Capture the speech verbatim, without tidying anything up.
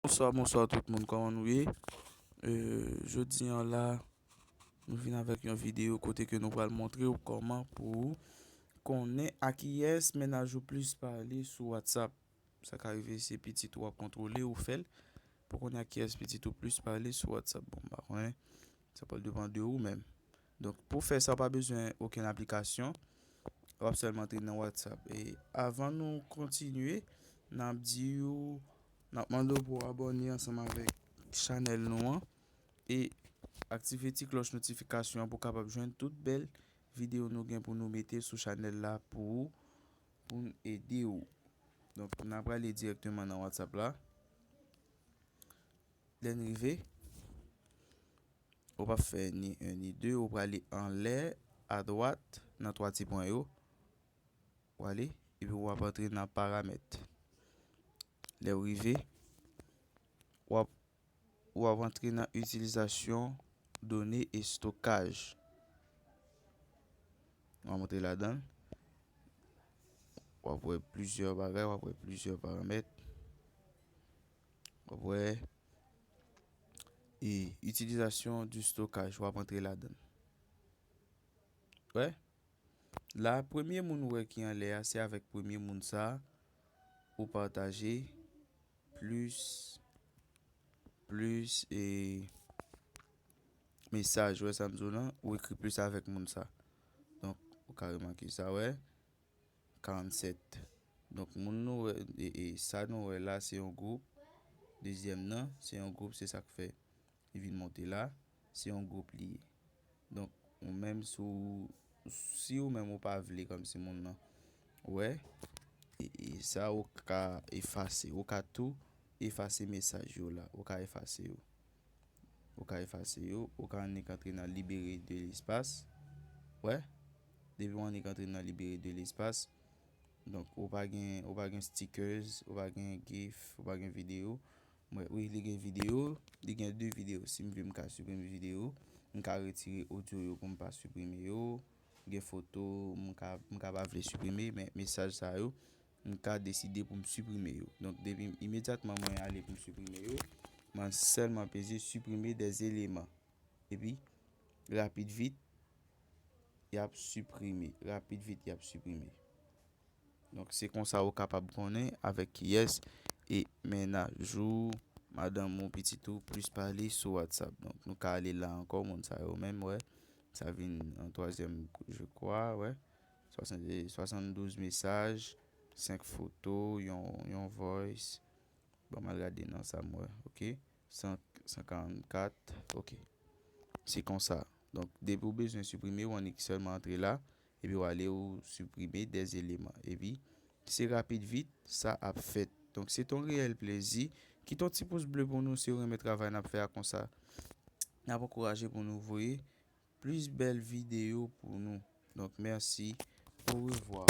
Bonswa, bonswa tout moun, kòman nou ye? Euh, jodi an la, nou vin avèk yon videyo kote ke nou pral montre w kòman pou w konnen a kiyès mennaj ou plis pale sou WhatsApp. Sa ka rive se pitit ou ap kontwole ou fè l pou konnen a kiyès pitit ou plis pale sou WhatsApp. Bon, m pa konnen, sa pral depann de ou menm. Donk, pou fè sa, w pa bezwen okenn aplikasyon. W ap sèlman antre nan WhatsApp. E avan nou kontinye, n ap di w, n ap mande w pou w abòne ansanm avèk chanèl nou an e aktive ti klòch notifikasyon an pou w kapab jwenn tout bèl videyo nou gen pou nou mete sou chanèl la pou ou, pou n ede w. Donk, n ap prale dirèkteman nan WhatsApp la. Lè n rive, ou p ap fè ni en ni de, ou prale anlè, adwat, nan twa ti pwen yo. Ou ale, epi w ap antre nan paramèt. Lè w rive, w ap, w ap antre nan itilizasyon done estokaj. W ap antre ladan l. W ap wè plizyè bagay, w ap wè plizyè paramèt. W ap wè, e, itilizasyon di stokaj, w ap antre ladan l. Wè? La, premye moun ou wè ki anlè a, se avèk premye moun sa a ou pataje plis, plis, e, mesaj. Wè sa m di w lan, ou ekri plis avèk moun sa. Donk, ou ka remake sa, wè, karannsèt. Donk, moun nou wè, e, e, sa nou wè la, se yon gwoup. Dezyèm nan, se yon gwoup, se sa k fè li vin monte la, se yon gwoup li ye. Donk, ou menm si w, si ou menm ou pa vle kòmsi moun nan wè, e, e sa ou ka efase, ou ka tou efase mesaj yo la, ou ka efase yo. Ou ka efase yo, ou ka annik antre nan libérer de l'espace. Wè, depi w annik antre nan libérer de l'espace, donk ou pa gen, ou pa gen stickers, ou pa gen gif, ou pa gen videyo. Mwen, wi, li gen videyo, li gen de videyo. Si m vle, m ka siprime videyo, m ka retire odyo yo pou m pa siprime yo. Gen foto, m ka, m ka pa vle siprime, men mesaj sa yo, m ka deside pou m siprime yo. Donk, depi imedyatman mwen ale pou m siprime yo, mwen sèlman peze supprimer des éléments. Epi, rapid vit, y ap siprime. Rapid vit, y ap siprime. Donk, se konsa ou kapab konnen avèk kiyès e mennaj ou, madanm ou, pitit ou plis pale sou WhatsApp. Donk, nou ka ale la ankò, moun sa yo menm, wè. Sa vin an twazyèm, je crois, wè. Swasann, swasanndouz mesaj, senk foto, yon, yon voice. Bon, m al gade nan sa m wè, ok. San, san karannkat, ok. Se konsa. Donk, depi w bezwen siprime, w annik sèlman antre la, epi w ale, ou siprime des éléments. Epi, se rapid vit, sa ap fèt. Donk, se t on reyèl plezi. Kite yon ti pous ble pou nou si w renmen travay n ap fè a konsa. N ap ankouraje pou nou voye plis bèl videyo pou nou. Donk, mèsi. Orevwa.